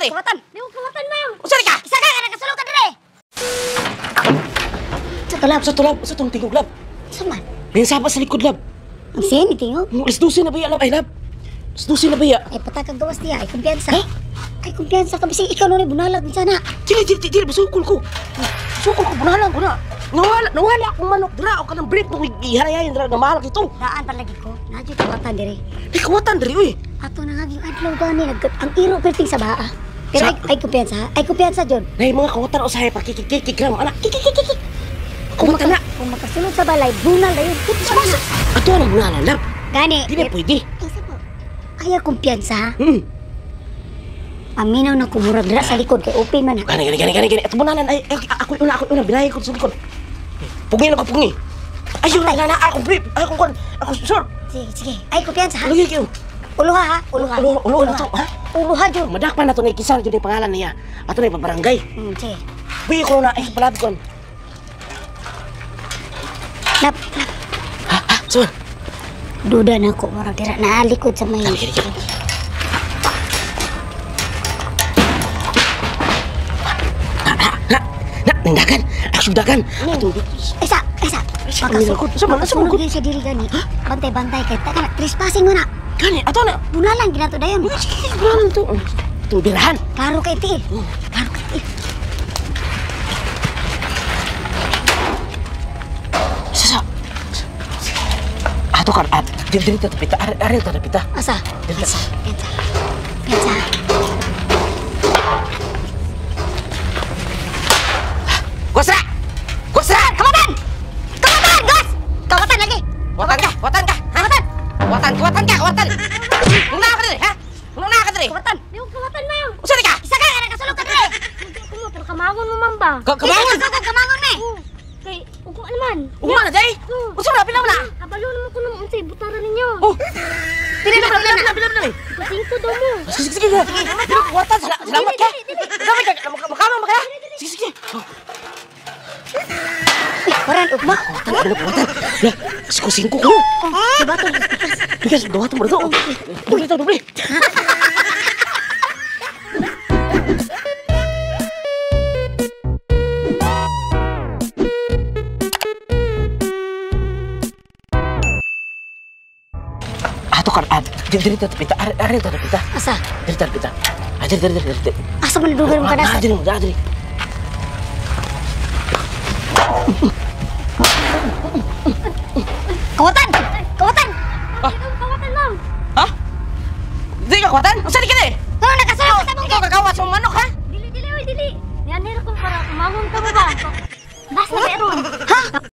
diri? Kawatan. Di ko kawatan, ma'am. Unsa ka? Isa ka nakasulod ka diri. Sa tulab. Sa tulab, sa tong tingog lab. Sa man. May saba sa likod lab. Ang siya ni tingog. Alas 12 na ba lab? Ay lab. Alas 12 na ba ya? Ay patag kag gawas niya, ay kumpiyansa. Ha? Ay kumpiyansa ka bisig ikaw nun bunalag minsan na. Dili dili dili basukol ko. Sukol ko bunalag ko na. Nawala akong manok dira o kanang brief nung iharayayin dira na mahal kito. Daan palagi ko. Nadyo kawatan diri. Di kawatan diri uy. Ato na nga yung adlaw gani ang iro perting sa baa. Pero ay kumpiyansa, ay kumpiyansa jud. Nay mga kawatan usahay pa kikikikik lang anak. Kikikikik. Kawatan na. Kung makasulod sa balay, bunal dayon. Ato ang bunalan lab. Gani. Di na pwede. Isa po. Ayaw kumpiyansa. Paminaw na kumurag dira sa likod kay open man. Gani gani gani gani. Ato bunalan ay ako una binayi ko sa likod. Pugi na ko pugi. Ayun na ako brief. Ako kon. Ako sir. Sige sige. Ay kumpiyansa. Lagi kayo. Uluha ha, uluha. Uluha na to, ha? Uluha jud. Madakpan na to na ikisar jud yung pangalan niya. Ato na ipabarangay. Sige. Buhi ko na ay palab kon. Nap. Ha, ha, sir. Duda na ko murag dira na likod sa may. Na, na, nindakan. Aksudakan. Ato. Isa, isa. Makasulod siya diri gani. Bantay-bantay kay taka na trespassing mo na. Gani, ato na. Bunalan ginato dayon. Bunalan to. Itong birahan. Klaro kay tiil. Klaro kay tiil. Sa. Ato kan, diri ta tapita. Ari ta tapita. Asa? Asa. Pensa. Pensa. Gosra! Gosra! Kawatan! Kawatan, Gos! Kawatan lagi. Watan ka, watan ka. Kawatan. Watan, kawatan ka, kawatan. Muna ka diri, ha? Muna ka diri. Kawatan. Di ko kawatan, ma'am. Unsa ka? Isa ka nakasulod ka diri. Kumo pero kamangon mo ma'am ba? Kamangon. Kamangon me. Kay ugo naman. Ugma na day. Unsa na pila na? Kabalo naman ko nung unsay butara ninyo. Oh. Pila na pila na pila na. Singko daw mo. Sige sige. Sige, kawatan salamat ka. Salamat ka. Makamang maka. Sige sige. Koran ugma. Kawatan, kawatan. Lah, singko ko. Diba to? Bigas, gawa to mo to. Doble to, doble. Ato kan, diri ta tapita, ari ta tapita. Asa? Diri ta tapita. Diri diri diri. Asa man dugar mo kada? Diri mo, diri. Kawatan! Kawatan! Kawatan, ma'am! Ha? Di ka kawatan? Unsa di ka di? Ano nakasulod ka sa mong Ikaw kagawat sa manok, ha? Dili, dili, oy, dili! Nianhir ko para kumangon ka mo ba?